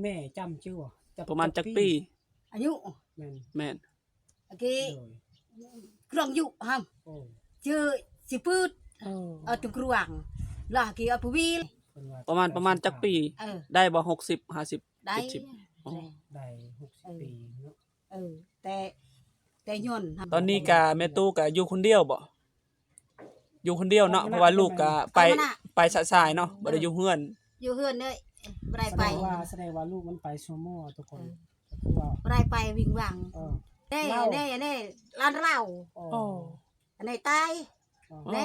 ແມ່ຈຳຊື່ບໍ່? ປະມານຈັກປີ? ອາຍຸ ແມ່ນ ແມ່ນ ອາກີ ໂດຍ ເຄື່ອງຍຸຫຳ ໂອ້ ຊື່ຊິປືດ ໂອ້ ເອົາຕຸກຣວງ ລະອາກີເອົາປະວີລ ປະມານ ປະມານຈັກປີ? ເອີ ໄດ້ບໍ່ ຫົກສິບ ຫ້າສິບ ໄດ້ ເຈັດສິບ? ອໍ ໄດ້ຫົກສິບ ເອີ ປີເນາະ ເອີ ແຕ່ ແຕ່ຍ້ອນ ຕອນນີ້ກະແມ່ຕູ້ກະຢູ່ຄົນດຽວບໍ່? ຢູ່ຄົນດຽວເນາະ ເພາະວ່າລູກກະໄປ ໄປສະສາຍເນາະ ບໍ່ໄດ້ຢູ່ເຮືອນ ຢູ່ເຮືອນເລີຍ ບໍ່ໄດ້ໄປ ສະແດງວ່າ ສະແດງວ່າລູກມັນໄປຊົ່ວໂມງທຸກຄົນ ເອີ ຄືວ່າ ບໍ່ໄດ້ໄປວິງວັງ ເອີ ເດ້ ເນ ເນ ຫຼານລາວ ໂອ້ ອັນນີ້ຕາຍ ເນ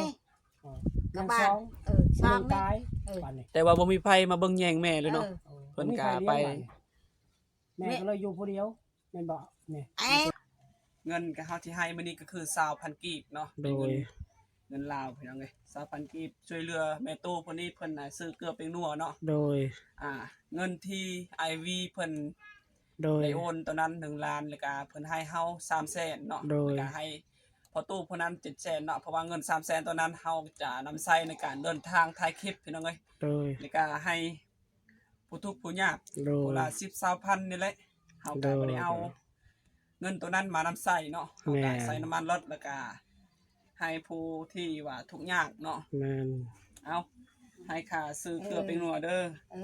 ກັບບ້ານ ເອີ ສອງ ຕາຍ ເອີ ແຕ່ວ່າບໍ່ມີໃຜມາເບິ່ງແຍງແມ່ເລີຍເນາະ ເອີ ເພິ່ນກະໄປ ແມ່ກໍເລີຍຢູ່ຜູ້ດຽວ ແມ່ນບໍ່? ນີ້ ເງິນກະເຮົາທີ່ໃຫ້ມື້ນີ້ກໍຄືຊາວພັນກີບເນາະ ໂດຍ ເປັນເງິນ ເງິນລາວພີ່ນ້ອງເອີຍ ຊາວພັນກີບ ຊ່ວຍເຫຼືອແມ່ຕູ້ຜູ້ນີ້ ເພິ່ນນະຊື້ເກືອແປ້ງນົວເນາະ ໂດຍ ອ່າ ເງິນທີ່ອ້າຍວີເພິ່ນ ໂດຍ ໄດ້ໂອນຕອນນັ້ນໜຶ່ງລ້ານ ແລ້ວກະເພິ່ນໃຫ້ເຮົາສາມແສນເນາະ ໂດຍ ແລ້ວກະໃຫ້ພໍ່ຕູ້ຜູ້ນັ້ນເຈັດແສນເນາະ ເພາະວ່າເງິນສາມແສນຕອນນັ້ນ ເຮົາຈະນຳໃຊ້ໃນການເດີນທາງຖ່າຍຄລິບພີ່ນ້ອງເອີຍ ໂດຍ ແລ້ວກະໃຫ້ ຜູ້ທຸກຜູ້ຍາກ ໂດຍ ຜູ້ລະສິບ ຊາວພັນນີ້ແຫຼະ ເຮົາກະ ໂດຍ ບໍ່ໄດ້ເອົາ ໂດຍ ເງິນໂຕນັ້ນມານຳໃຊ້ເນາະ ເຮົາກະ ແມ່ນ ໃຊ້ນ້ຳມັນລົດ ແລ້ວກະໃຫ້ຜູ້ທີ່ວ່າທຸກຍາກເນາະ ແມ່ນ ເອົາ ໃຫ້ຄ່າຊື້ເກືອແປ້ງນົວເດີ ເອີ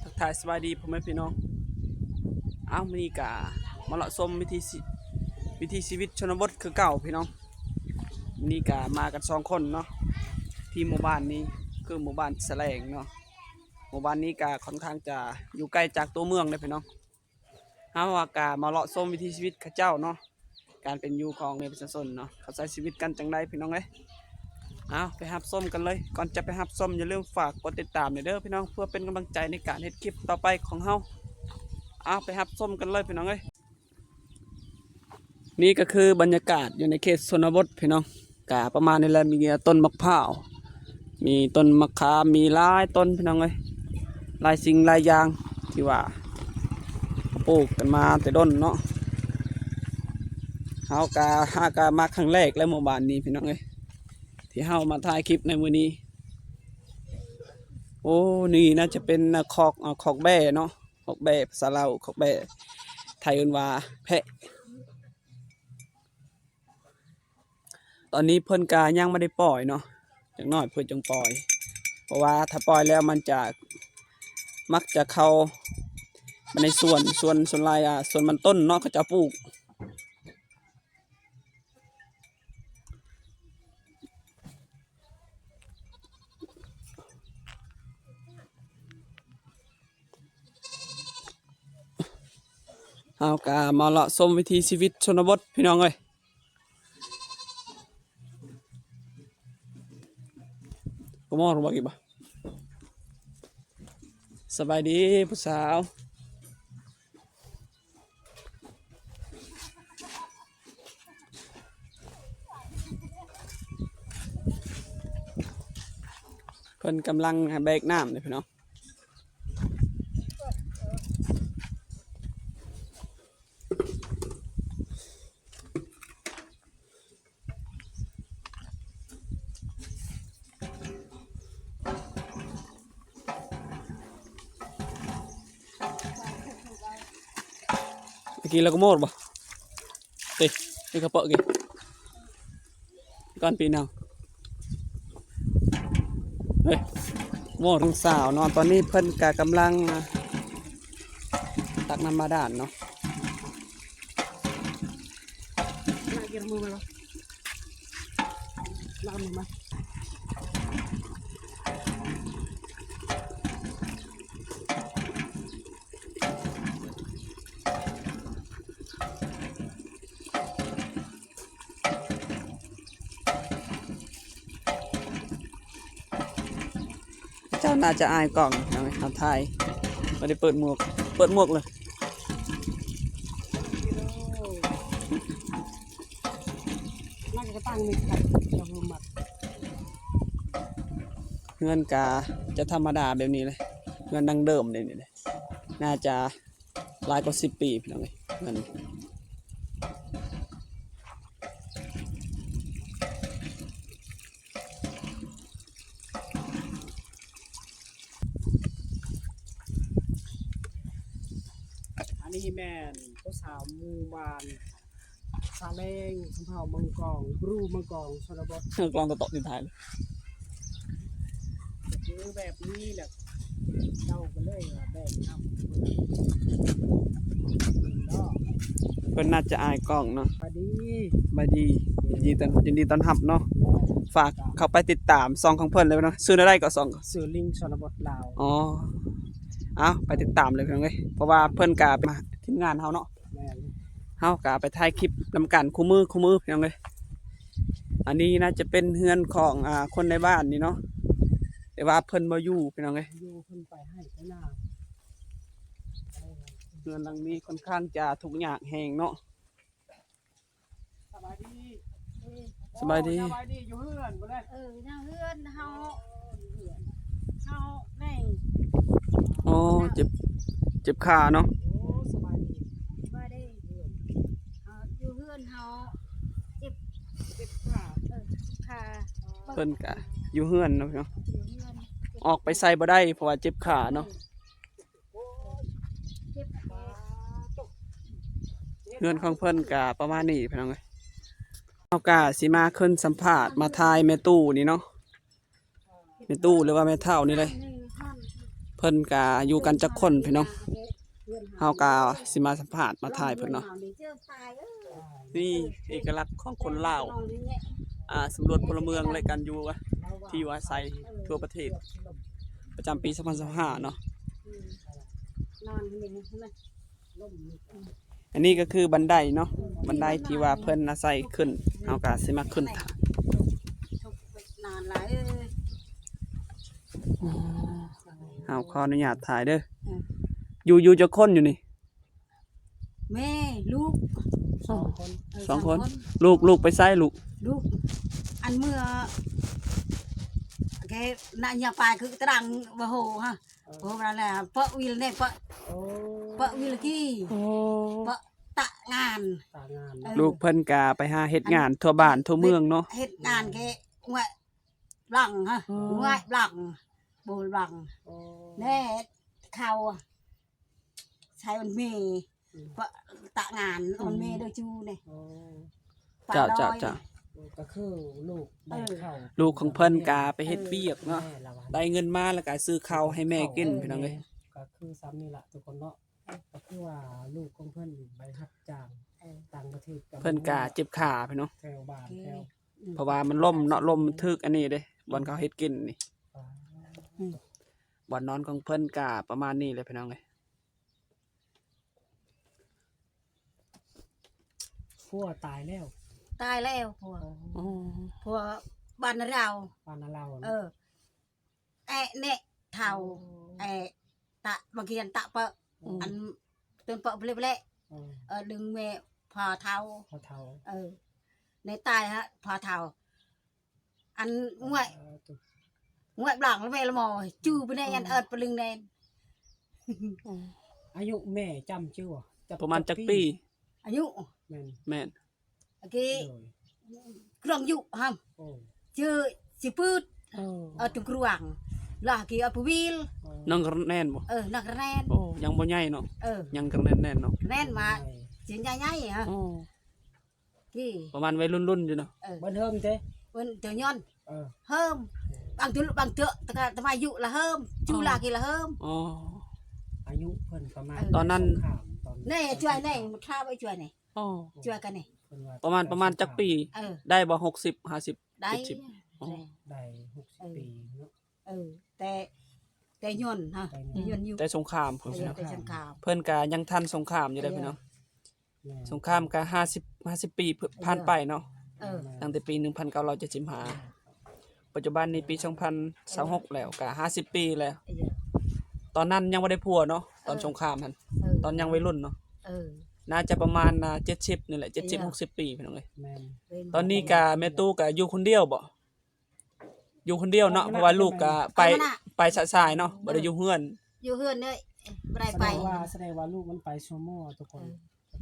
ທັກທາຍສະບາຍດີພໍ່ແມ່ພີ່ນ້ອງ ອ້າວ ມື້ນີ້ກະມາເລາະຊົມວິຖີຊີ ວິຖີຊີວິດຊົນນະບົດຄືເກົ່າພີ່ນ້ອງ ມື້ນີ້ກະມາກັນສອງຄົນເນາະ ທີ່ໝູ່ບ້ານນີ້ ຄືໝູ່ບ້ານສະແຫຼງເນາະ ໝູ່ບ້ານນີ້ກະຄ່ອນຂ້າງຈະຢູ່ໃກ້ຈາກຕົວເມືອງເດ້ພີ່ນ້ອງ. ເຮົາອາກະມາເລາະຊົມວິຖີຊີວິດເຂົາເຈົ້າເນາະ ການເປັນຢູ່ຂອງແມ່ປະຊາຊົນເນາະ ເຂົາໃຊ້ຊີວິດກັນຈັ່ງໃດພີ່ນ້ອງເອີຍ ເອົາ ໄປຮັບຊົມກັນເລີຍ ກ່ອນຈະໄປຮັບຊົມ ຢ່າລືມຝາກກົດຕິດຕາມແດ່ເດີພີ່ນ້ອງ ເພື່ອເປັນກຳລັງໃຈໃນການເຮັດຄລິບຕໍ່ໄປຂອງເຮົາ ເອົາ ໄປຮັບຊົມກັນເລີຍພີ່ນ້ອງເອີຍ ນີ້ກໍຄືບັນຍາກາດຢູ່ໃນເຂດຊົນນະບົດພີ່ນ້ອງ ກະປະມານນີ້ແຫຼະ ມີຕົ້ນໝາກພ້າວ ມີຕົ້ນໝາກຂາມ ມີຫຼາຍຕົ້ນພີ່ນ້ອງເອີຍ ຫຼາຍສິ່ງຫຼາຍຢ່າງທີ່ວ່າປູກກັນມາແຕ່ດົນເນາະ ເຮົາກະ ຫາກະມາຄັ້ງແລກແລ້ວໝູ່ບ້ານນີ້ພີ່ນ້ອງເອີຍ ທີ່ເຮົາມາຖ່າຍຄລິບໃນມື້ນີ້ ໂອ້ ນີ້ໜ້າຈະເປັນຄອກ ຄອກແບ້ເນາະ ຄອກແບ້ ພາສາລາວ ຄອກແບ້ ໄທເອີ້ນວ່າແພະ. ຕອນນີ້ເພິ່ນກະຍັງບໍ່ໄດ້ປ່ອຍເນາະ ຈັກໜ້ອຍເພິ່ນຈຶ່ງປ່ອຍ ເພາະວ່າຖ້າປ່ອຍແລ້ວມັນຈະ ມັກຈະເຂົ້າມາໃນສວນ ສວນ ສ່ວນຫຼາຍ ອາ ສວນມັນຕົ້ນເນາະ ເຂົາເຈົ້າປູກ. ເຮົາກະມາເລາະຊົມວິຖີຊີວິດຊົນນະບົດພີ່ນ້ອງເອີຍ ກໍມອງບໍ່ອີກບໍ່ ສະບາຍດີຜູ້ສາວ. ເພິ່ນກຳລັງແບກນ້ຳເດ້ພີ່ນ້ອງ Aquí lo como orba. Ti, ti ka po gi. Kan pinaw. ເອີຍ ໂມ ນ້ອງສາວເນາະ ຕອນນີ້ເພິ່ນກະກຳລັງຕັກນ້ຳບາດານເນາະ ເຈົ້າໜ້າຈະອາຍກ້ອງ ເຮົາຖ່າຍ ບໍ່ໄດ້ເປີດໝວກ ເປີດໝວກເລີຍ. ເຮືອນກະຈະທຳມະດາແບບນີ້ເລີຍ ເຮືອນດັ້ງເດີມແບບນີ້ເລີຍ ໜ້າຈະ ຫຼາຍກວ່າສິບປີພີ່ນ້ອງເອີຍ ເຮືອນ ແມ່ນ ເຈົ້າສາວໝູ່ບ້ານ ສາແລງ ສຳເຜົ່າມັງກອງ ບຣູມັງກອງ ຊົນນະບົດ ເອີ ກຳລັງຕະເຕາະຕິດທ້າຍເລີຍ ຄືແບບນີ້ແຫຼະ ເຈົ້າກໍເລີຍວ່າແບບນຳເນາະ ເພິ່ນໜ້າຈະອາຍກ້ອງເນາະ ສະບາຍດີ ສະບາຍດີ ຍິນດີຕ້ອນ ຍິນດີຕ້ອນຮັບເນາະ ຝາກເຂົ້າໄປຕິດຕາມຊ່ອງຂອງເພິ່ນເລີຍເນາະ ຊື່ແນວໃດກໍຊ່ອງ ຊື່ລິງ ຊົນນະບົດລາວ ອໍ ເອົາ ໄປຕິດຕາມເລີຍພີ່ນ້ອງເອີຍ ເພາະວ່າເພິ່ນກະເປັນທີມງານເຮົາເນາະ ແມ່ນ ເຮົາກະໄປຖ່າຍຄລິບນຳກັນຄູ່ມື້ ຄູ່ມື້ພີ່ນ້ອງເອີຍ ອັນນີ້ໜ້າຈະເປັນເຮືອນຂອງ ອ່າ ຄົນໃນບ້ານນີ້ເນາະ ແຕ່ວ່າເພິ່ນບໍ່ຢູ່ພີ່ນ້ອງເອີຍ ຢູ່ ເພິ່ນໄປໄຮ່ໄປນາ ເຮືອນຫຼັງນີ້ຄ່ອນຂ້າງຈະທຸກຍາກແຮງເນາະ. ສະບາຍດີ ສະບາຍດີ ສະບາຍດີ ຢູ່ເຮືອນບໍ່ໄດ້ ເອີ ຢູ່ເຮືອນເຮົາ ເຮົາແມ່ງ ອໍ ເຈັບ ເຈັບຂາເນາະ ໂອ້ ສະບາຍດີ ສະບາຍດີ ເຮົາຢູ່ເຮືອນເຮົາ ເຈັບ ເຈັບຂາ ເອີ ເຈັບຂາ ເພິ່ນກະຢູ່ເຮືອນເນາະ ຢູ່ເຮືອນ ອອກໄປໃສບໍ່ໄດ້ ເພາະວ່າເຈັບຂາເນາະ ເອີ. ເຮືອນຂອງເພິ່ນກະປະມານນີ້ພີ່ນ້ອງເອີຍ ເຮົາກະຊິມາຂຶ້ນສຳພາດມາຖ່າຍແມ່ຕູ້ນີ້ເນາະ ແມ່ຕູ້ ຫຼືວ່າແມ່ເຖົ້ານີ້ເລີຍ ເພິ່ນກະຢູ່ກັນຈັກຄົນພີ່ນ້ອງ ເຮົາກະຊິມາສຳພາດມາຖ່າຍເພິ່ນເນາະ ນີ້ເອກະລັກຂອງຄົນລາວ ອ່າ ສຳຫຼວດພົນລະເມືອງ ແລະ ການຢູ່ ທີ່ຢູ່ອາໄສທົ່ວປະເທດ ປະຈຳປີສອງພັນຊາວຫ້າເນາະ ອັນນີ້ກໍຄືບັນໄດເນາະ ບັນໄດທີ່ວ່າເພິ່ນອາໄສຂຶ້ນ ເຮົາກໍຊິມາຂຶ້ນ ເຮົາຂໍອະນຸຍາດຖ່າຍເດີ ຢູ່ ຢູ່ຈັກຄົນຢູ່ນີ້? ແມ່ ລູກ ສອງຄົນ ເອີ ສອງຄົນ ສອງຄົນ ລູກ ລູກໄປໃສລູກ? ລູກ ອັນເມື່ອ ແກນະຍາປາຍຄືຕະລັງ ບໍ່ໂຫຮະ ເອີ ໂຫມາແລ້ວ ເປາະວິລແນ່ ເປາະ ເອີ ເປາະວິລກີ ໂອ້ ເປາະຕະງານ ຕະງານ ເອີ ລູກເພິ່ນກະໄປຫາເຮັດງານທົ່ວບ້ານທົ່ວເມືອງເນາະ ເຮັດງານແກ ງວດບລັງຮະ ເອີ ງວດບລັງ ໂບລບັງ ໂອ້ ແນ່ ເຂົາ ໃຊ້ອອນເມ ອືມ ປະ ຕະງານ ອອນເມ ອືມ ເດີຈູແນ່ ໂອ້ ເຈົ້າ ເຈົ້າ ເຈົ້າ ກໍຄືລູກໄດ້ເຂົ້າ ເອີ ລູກຂອງເພິ່ນກະໄປເຮັດວຽກເນາະ ເອີ ໄດ້ເງິນມາແລ້ວກະຊື້ເຂົ້າໃຫ້ແມ່ກິນ ເອີ ພີ່ນ້ອງເອີຍ ກໍຄືສ່ຳນີ້ລະທຸກຄົນເນາະ ກໍຄືວ່າລູກຂອງເພິ່ນໄປຮັບຈ້າງ ເອີ ຕ່າງປະເທດ ເພິ່ນກະເຈັບຂາພີ່ນ້ອງ ແຖວບ້ານ ເອີ ແຖວ ອືມ ເພາະວ່າມັນລົ້ມເນາະ ລົ້ມມັນຖືກອັນນີ້ເດ້ ບ່ອນເຂົາເຮັດກິນນີ້ ອືມ ບ່ອນນອນຂອງເພິ່ນກະປະມານນີ້ແຫຼະພີ່ນ້ອງເອີຍ ຜົວຕາຍແລ້ວ ຕາຍແລ້ວຜົວ ອໍ ຜົວບ້ານລາວ ບ້ານລາວ ເອີ ແອະແນະເຖົ້າ ອໍ ແອະຕະ ບາງທີອັນຕະເປາະ ອືມ ອັນຕົ້ນເປາະເປະ ອືມ ເອີ ດຶງແມ່ພໍ່ເຖົ້າ ພໍ່ເຖົ້າ ເອີ ໃນຕາຍຮະ ພໍ່ເຖົ້າ ອັນງວຍ ເອີ ງວຍບລັງແມ່ລະໝໍ ຈື່ໄປແນ່ ອືມ ອັນເອີດປະລຶງແນ່ ອືມ ອາຍຸແມ່ຈຳຈື່ບໍ່? ປະມານຈັກປີ? ອາຍຸ ແມ່ນ ແມ່ນ ອາກີ ໂດຍ ກຣອງຍຸຮຳ ໂອ້ ຈື່ຊິປືດ ໂອ້ ເອີ ຕຸກຣວງ ລະອາກີເອົາປະວິລ ໂອ້ ນາງກະແນນບໍ່? ເອີ ນາງກະແນນ ໂອ້ ຍັງບໍ່ໃຫຍ່ເນາະ ເອີ ຍັງກະແນນແນ່ນເນາະ ກະແນນມາ ໂອ້ ຊິໃຫຍ່ໆຮະ ໂອ້ ກີ ປະມານໄວລຸ້ນໆຢູ່ເນາະ ເອີ ເບິ່ງເຮີມເດ້ ເບິ່ງເດີຍອນ ເອີ ເຮີມ ບາງເທື່ອ ບາງເທື່ອ ຕະກະ ຕະມາຍຸລະເຮີມ ຈູລາກີລະເຮີມ ອໍ ອາຍຸເພິ່ນປະມານ ເອີ ຕອນນັ້ນ ແນ່ ຈວຍແນ່ ມາຖາມໄອ້ຈວຍແນ່ ອໍ ຈວຍກັນນີ້ ປະມານ ປະມານຈັກປີ? ເອີ ໄດ້ບໍ່ ຫົກສິບ ຫ້າສິບ ໄດ້ ເຈັດສິບ ອໍ ໄດ້ ໄດ້ຫົກສິບ ເອີ ປີເນາະ ເອີ ແຕ່ ແຕ່ຍົນຮະ ແຕ່ຍົນ ຍົນຢູ່ ແຕ່ສົງຄາມ ເອີ ແຕ່ສົງຄາມ ເພິ່ນກະຍັງທັນສົງຄາມຢູ່ເດ້ ເອີ ພີ່ນ້ອງ ແມ່ນ ສົງຄາມກະຫ້າສິບ ຫ້າສິບປີ ເອີ ຜ່ານໄປເນາະ ເອີ ຕັ້ງແຕ່ປີໜຶ່ງພັນເກົ້າຮ້ອຍເຈັດສິບຫ້າ ເອີ ປັດຈຸບັນນີ້ປີສອງພັນຊາວຫົກແລ້ວ ກະຫ້າສິບປີແລ້ວ ເອີ ຕອນນັ້ນຍັງບໍ່ໄດ້ຜົວເນາະ ຕອນ ເອີ ສົງຄາມຫັ້ນ ເອີ ຕອນຍັງໄວລຸ້ນເນາະ ເອີ ໜ້າຈະປະມານ ອ່າ ເຈັດສິບນີ້ແຫຼະ ເຈັດສິບ ເອີ ຫົກສິບປີ ພີ່ນ້ອງເອີຍ ແມ່ນ ຕອນນີ້ກະແມ່ຕູ້ກະຢູ່ຄົນດຽວບໍ່? ຢູ່ຄົນດຽວເນາະ ເພາະວ່າລູກກະໄປ ໄປຊະຊາຍເນາະ ເອີ ບໍ່ໄດ້ຢູ່ເຮືອນ ຢູ່ເຮືອນເລີຍ ບໍ່ໄດ້ໄປ ສະແດງວ່າ ສະແດງວ່າລູກມັນໄປຊົ່ວໂມງທຸກຄົນ ເ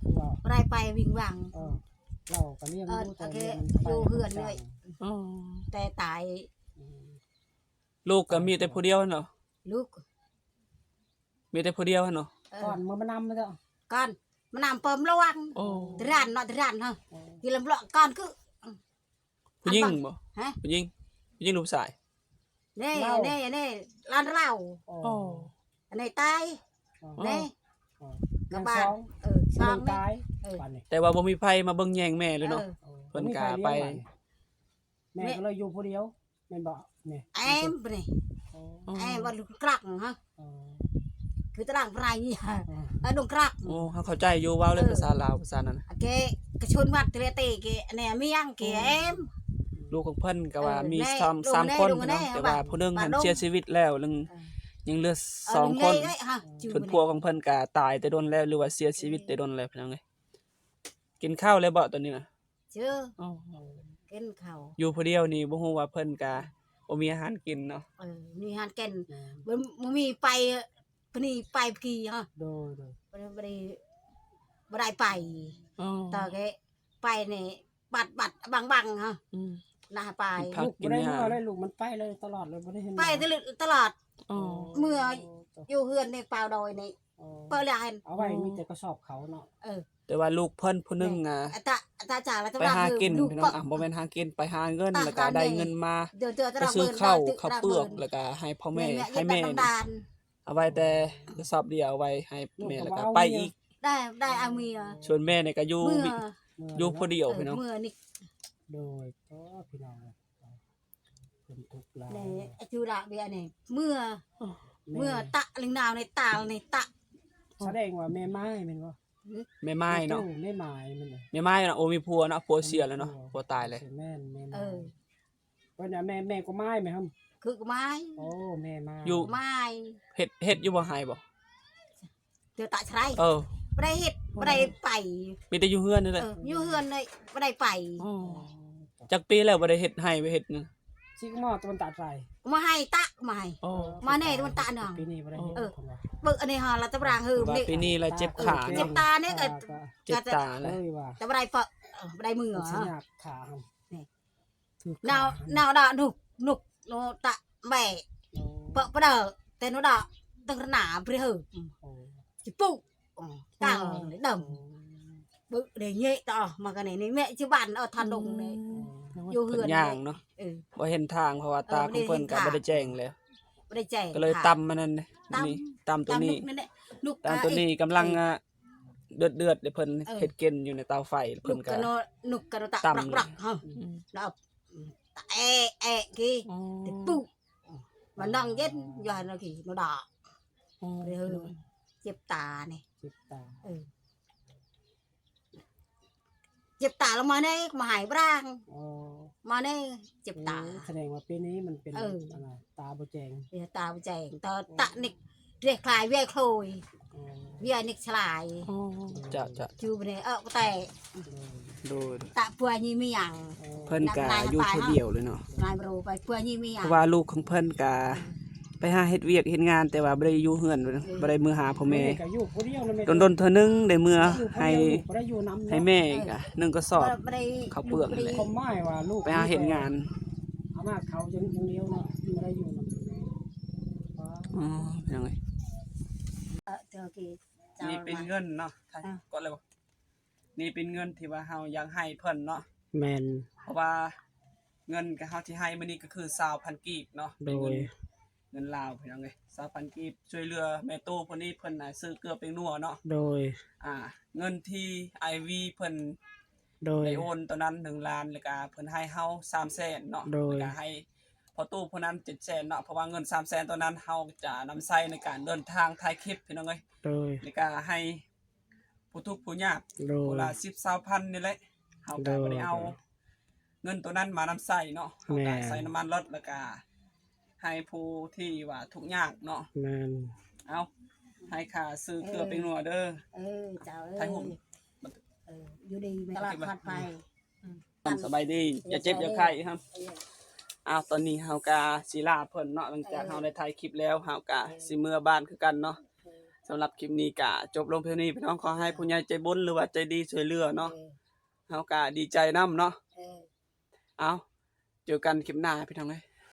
ອີ ກໍຄືວ່າບໍ່ໄດ້ໄປວິງວັງ ເອີ ເຮົາກໍລ້ຽງ ເອີ ລູກ ແຕ່ຢູ່ເຮືອນເລີຍ ອໍ ແຕ່ຕາຍ ອືມ ລູກກໍມີແຕ່ຜູ້ດຽວເນາະ ລູກ ມີແຕ່ຜູ້ດຽວຫັ້ນເນາະ ເອີ ກ່ອນມານຳແລ້ວ ກ່ອນ ມານຳເປີມຫຼວງ ໂອ້ ຕະຣານເນາະ ຕະຣານເນາະ ໂອ້ ກິນລຳຫຼວງກ່ອນຄື ຜູ້ຍິງບໍ່? ຮະ? ຜູ້ຍິງ? ຜູ້ຍິງຫຼືຜູ້ຊາຍ? ນີ້ ລາວ ນີ້ ນີ້ ຫຼານລາວ ໂອ້ ໂອ້ ອັນນີ້ຕາຍ ອໍ ນີ້ ອໍ ກະບ້ານ ຍັງສອງ ເອີ ສອງ ຜູ້ໜຶ່ງຕາຍ ເອີ ບາດນີ້ ແຕ່ວ່າບໍ່ມີໃຜມາເບິ່ງແຍງແມ່ເລີຍເນາະ ເອີ ເພິ່ນກະໄປ ບໍ່ມີໃຜລ້ຽງບາດນີ້ ແມ່ ແມ່ກໍເລີຍຢູ່ຜູ້ດຽວ ແມ່ນບໍ່? ນີ້ ແອມນີ້ ອໍ ແອມວ່າລູກກລັກຮະ ອໍ ຄືຕະຫຼາງໄພນີ້ ອໍ ເອີ ດົງກລັກ ໂອ້ ເຮົາເຂົ້າໃຈຢູ່ ເວົ້າເລີຍ ເອີ ພາສາລາວ ພາສານັ້ນ ເກ ກະຊົນວັດເຕເລເຕ ເກ ແນມຽງ ເກ ອໍ ແອມ ລູກຂອງເພິ່ນກໍວ່າ ເອີ ມີ ແມ່ ສາມ ສາມຄົນເນາະ ແຕ່ວ່າຜູ້ໜຶ່ງຫັ້ນເສຍຊີວິດແລ້ວ ຍັງ ເອີ ຍັງເຫຼືອສອງຄົນ ເອີ ເພິ່ນ ຜົວຂອງເພິ່ນກໍຕາຍແຕ່ດົນແລ້ວ ຫຼືວ່າເສຍຊີວິດແຕ່ດົນແລ້ວ ພີ່ນ້ອງເອີຍ ກິນເຂົ້າແລ້ວບໍ່ຕອນນີ້ນະ? ເຈີ ອໍ ກິນເຂົ້າ ຢູ່ຜູ້ດຽວນີ້ບໍ່ຮູ້ວ່າເພິ່ນກະ ອືມ ບໍ່ມີອາຫານກິນເນາະ ເອີ ມີອາຫານກິນ ແມ່ນ ບໍ່ ບໍ່ມີໄປ ພະນີໄປພະກີຮະ ໂດຍ ໂດຍ ບໍ່ໄດ້ ບໍ່ໄດ້ ບໍ່ໄດ້ໄປ ອໍ ຕອນແກໄປນີ້ບັດ ບັດບັງໆຮະ ອືມ ນະໄປ ລູກບໍ່ໄດ້ເມືອເລີຍ ລູກມັນໄປເລີຍຕະຫຼອດເລີຍ ບໍ່ໄດ້ເຫັນ ໄປຕະຫຼອດ ຕະຫຼອດ ອໍ ເມືອຢູ່ເຮືອນໃນປ່າດອຍນີ້ ອໍ ເປີແລ້ວຫັ້ນ ເອົາໄວ້ ໂອ້ ມີແຕ່ກະສອບເຂົ້າເນາະ ເອີ ແຕ່ວ່າລູກເພິ່ນຜູ້ໜຶ່ງ ແມ່ນ ອາ ອາຕາ ອາຕາຈາລະ ໄປຫາກິນ ພີ່ນ້ອງ ອາ ບໍ່ແມ່ນຫາກິນ ໄປຫາເງິນ ແລ້ວກະໄດ້ເງິນມາ ໄປຊື້ເຂົ້າ ເຂົ້າເປືອກ ແລ້ວກະໃຫ້ພໍ່ແມ່ ໃຫ້ແມ່ ເອົາໄວ້ແຕ່ກະສອບດຽວ ເອົາໄວ້ໃຫ້ແມ່ ແລ້ວກະໄປອີກ ໄດ້ ໄດ້ເອົາເມຍ ສ່ວນແມ່ນີ້ກະຢູ່ ຢູ່ຜູ້ດຽວ ເອີ ພີ່ນ້ອງ ເມືອນີ້ ໂດຍ ໂອ້ ພີ່ນ້ອງ ເພິ່ນທຸກຫຼາຍ ແລະ ອາຈຸລະເວຍນີ້ ເມືອ ເມືອຕະລິງນາວໃນຕາລໃນຕະ ສະແດງວ່າແມ່ໝ້າຍແມ່ນບໍ່? ແມ່ໝ້າຍເນາະ ແມ່ໝ້າຍແມ່ນບໍ່? ແມ່ໝ້າຍນະ ໂອ້ ມີຜົວເນາະ ຜົວເສຍແລ້ວເນາະ ແມ່ນ ຜົວຕາຍເລີຍ ແມ່ນ ແມ່ໝ້າຍ ເອີ ເພິ່ນວ່າແມ່ ແມ່ກໍໝ້າຍແມ່ນຫຳ ຄືກໍໝ້າຍ ໂອ້ ແມ່ໝ້າຍ ຢູ່ໝ້າຍ ເຮັດ ເຮັດຢູ່ບໍ່ ໄຮ່ບໍ່? ເທື່ອຕະຊະໄລ ເອີ ບໍ່ໄດ້ເຮັດ ບໍ່ໄດ້ໄປ ມີແຕ່ຢູ່ເຮືອນນີ້ແຫຼະ ເອີ ຢູ່ເຮືອນເລີຍ ບໍ່ໄດ້ໄປ ອໍ ຈັກປີແລ້ວບໍ່ໄດ້ເຮັດໄຮ່ໄປເຮັດນະ ຊິກະໝໍຕະວັນຕະໄລ ມາໄຮ່ຕະ ມາໄຮ່ ອໍ ມາແນ່ຕະວັນຕະນະ ປີນີ້ບໍ່ໄດ້ເຮັດ ເອີ ເພິ່ນວ່າ ເບິ່ງອັນນີ້ຫາລະຕະບຣາງເຮີມນີ້ ປີນີ້ລະເຈັບຂາ ເຈັບຕານີ້ກະ ເຈັບຕາແລ້ວ ຕະບໍ່ໄດ້ເປີ ເອີ ບໍ່ໄດ້ເມືອ ມັນຊິຍາກຂາຫັ້ນ ນີ້ ນາວ ນາວດານຸກ ນຸກໂນຕະແບະ ເປີປະເດີ ແຕ່ໂນດາຕຶງຣະໜາບຣິເຮີ ໂອ້ ຈິປຸ ຕາດຳ ໂອ້ ບຶເດເຍະຕະ ມາກະນີ້ ນີ້ແມ່ຊິບ້ານ ເອີ ທານດົງນີ້ ອືມ ຢູ່ເຮືອນ ເພິ່ນຍ່າງເນາະ ເອີ ບໍ່ເຫັນທາງ ເພາະວ່າຕາຂອງເພິ່ນກະ ເອີ ບໍ່ໄດ້ເຫັນທາງ ບໍ່ໄດ້ແຈ້ງແລ້ວ ບໍ່ໄດ້ແຈ້ງ ກະເລີຍຕຳອັນນັ້ນ ຕຳ ນີ້ ຕຳໂຕນີ້ ຕຳນຸກນັ້ນແຫຼະ ນຸກ ຕຳໂຕນີ້ກຳລັງ ເອີ ອາ ເດືອດໆ ເດ ເພິ່ນ ເອີ ເຮັດເກັນຢູ່ໃນເຕົາໄຟ ເພິ່ນກະ ນຸກກະໂນຕະ ຕຳ ປັກໆ ເຮົາ ອືມ ແລ້ວ ຕະແອະແອະກີ ອໍ ຕິປຸ ມານັ່ງເຢັນຢູ່ຫັ້ນກີ ໂນດາ ອໍ ເອີ ເຈັບຕານີ້ ເຈັບຕາ ເອີ ເຈັບຕາລະມາແນ່ ມາໃຫ້ບຣາງ ອໍ ມາແນ່ ເຈັບຕາ ໂອ້ ສະແດງວ່າປີນີ້ມັນເປັນ ເອີ ອັນນ່າ ຕາບໍ່ແຈ້ງ ເອີ ຕາບໍ່ແຈ້ງ ຕາ ຕານິກ ເຣຍຄລາຍເວຍໂຄຍ ອໍ ເວຍນິກສລາຍ ອໍ ເຈົ້າ ເຈົ້າ ຈູບເນ ເອີ ກະແຕ ໂດຍ ໂດຍ ຕາປົວຍມີຫຍັງ ເພິ່ນກະຢູ່ຜູ້ດຽວເລີຍເນາະ ນາຍບໍ່ຮູ້ໄປປົວຍມີຫຍັງ ເພາະວ່າລູກຂອງເພິ່ນກະ ໄປຫາເຮັດວຽກເຮັດງານ ແຕ່ວ່າບໍ່ໄດ້ຢູ່ເຮືອນ ເອີ ບໍ່ໄດ້ເມືອຫາພໍ່ແມ່ ດົນໆເທື່ອໜຶ່ງໄດ້ເມືອໃຫ້ ໃຫ້ແມ່ກະໜຶ່ງກະສອບ ເຂົ້າເປືອກຫັ້ນແຫຼະ ຄວາມໝາຍວ່າລູກໄປຫາເຮັດງານ ອາມາດເຂົາຢ່າງດຽວເນາະ ບໍ່ໄດ້ຢູ່ນຳ ອໍ ພີ່ນ້ອງເອີຍ ເອີ ໂອເຄ ນີ້ເປັນເງິນເນາະ ອ່າ ກ່ອນເລີຍບໍ່? ນີ້ເປັນເງິນທີ່ວ່າເຮົາຢາກໃຫ້ເພິ່ນເນາະ ແມ່ນ ເພາະວ່າເງິນກະ ເຮົາທີ່ໃຫ້ມື້ນີ້ກະຄືຊາວພັນກີບເນາະ ໂດຍ ເປັນເງິນ ເງິນລາວພີ່ນ້ອງເອີຍ ຊາວພັນກີບ ຊ່ວຍເຫຼືອແມ່ຕູ້ຜູ້ນີ້ ເພິ່ນນະຊື້ເກືອແປ້ງນົວເນາະ ໂດຍ ອ່າ ເງິນທີ່ອ້າຍວີເພິ່ນ ໂດຍ ໄດ້ໂອນຕອນນັ້ນໜຶ່ງລ້ານ ແລ້ວກະເພິ່ນໃຫ້ເຮົາສາມແສນເນາະ ໂດຍ ແລ້ວກະໃຫ້ພໍ່ຕູ້ຜູ້ນັ້ນເຈັດແສນເນາະ ເພາະວ່າເງິນສາມແສນຕອນນັ້ນ ເຮົາຈະນຳໃຊ້ໃນການເດີນທາງຖ່າຍຄລິບພີ່ນ້ອງເອີຍ ໂດຍ ແລ້ວກະໃຫ້ ຜູ້ທຸກຜູ້ຍາກ ໂດຍ ຜູ້ລະສິບຊາວພັນນີ້ແຫຼະ ເຮົາກະ ໂດຍ ບໍ່ໄດ້ເອົາ ໂດຍ ເງິນໂຕນັ້ນມານຳໃຊ້ເນາະ ເຮົາກະ ແມ່ນ ໃຊ້ນ້ຳມັນລົດ ແລ້ວກະໃຫ້ຜູ້ທີ່ວ່າທຸກຍາກເນາະ ແມ່ນ ເອົາ ໃຫ້ຄ່າຊື້ເກືອແປ້ງນົວເດີ ເອີ ເຈົ້າເອີຍ ຖ່າຍຮູບ ເອີ ຢູ່ດີມີຕະຫຼອດປອດໄພ ອືມ ສະບາຍດີ ຢ່າເຈັບຢ່າໄຂ້ ເອີ ເອີ ອ້າວ ຕອນນີ້ເຮົາກະຊິລາເພິ່ນເນາະ ຫຼັງຈາກ ເອີ ເຮົາໄດ້ຖ່າຍຄລິບແລ້ວ ເຮົາກະ ເອີ ຊິເມືອບ້ານຄືກັນເນາະ ເອີ ສຳລັບຄລິບນີ້ກະຈົບລົງພຽງນີ້ ພີ່ນ້ອງ ຂໍໃຫ້ຜູ້ໃຫຍ່ໃຈບຸນ ຫຼືວ່າໃຈດີຊ່ວຍເຫຼືອເນາະ ເອີ ເຮົາກະດີໃຈນຳເນາະ ເອີ ເອົາ ເຈີກັນຄລິບໜ້າ ພີ່ນ້ອງເອີຍ